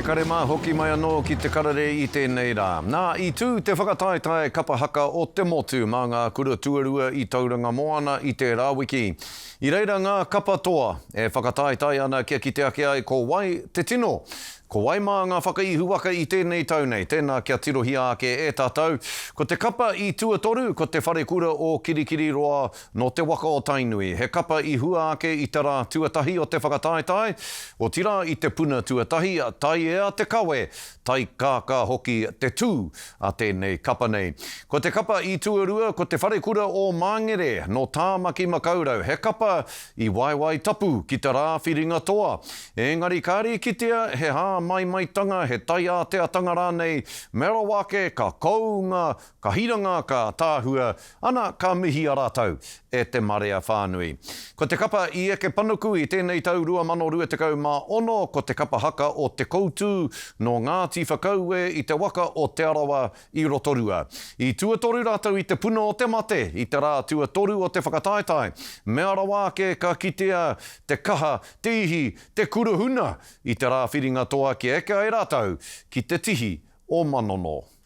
E kare mā, hoki mai anō ki te karere i tēnei rā. Nā, i tū te whakataetae kapa haka o te motu mā ngā kura tuarua i Tauranga Moana i tērā wiki. I reira ngā kapa toa e whakataetae ana kia kite ake ai ko wai te tino. Ko wai mā ngā whakaihuwaka i tēnei tau nei? Tēnā kia tirohia ake e tātou. Ko te kapa i tuatoru ko te Wharekura o Kirikiriroa Nō te waka o Tainui, he kapa i hua ake i te rā tuatahi o te whakataetae, otirā i te puna tuatahi, taiea te kawe, taikākā hoki te tū a tēnei kapa nei. Ko te kapa i tuarua ko Te Wharekura o Māngere, nō Tāmaki Makaurau, he kapa i waewae tapu ki te rā whiringa toa. Engari kāre i kitea he hāmaimaitanga, he taiāteatanga rānei, mea rawa ake ka kounga, Ka hiranga, ka ataahua, ana ka mihia rātou e te marea whānui. Ko te kapa i eke panuku i tēnei tau 2026, ko te kapa haka o Te Koutu nō Ngāti Whakaue i te waka o Te Arawa i Rotorua. I tuatoru rātou i te puna o te mate i te rā tuatoru o te whakataetae. Mea rawa ake ka kitea te kaha, te ihi, te kuruhuna i te rā whiringa toa kia eke ai rātou ki te tihi o Manono.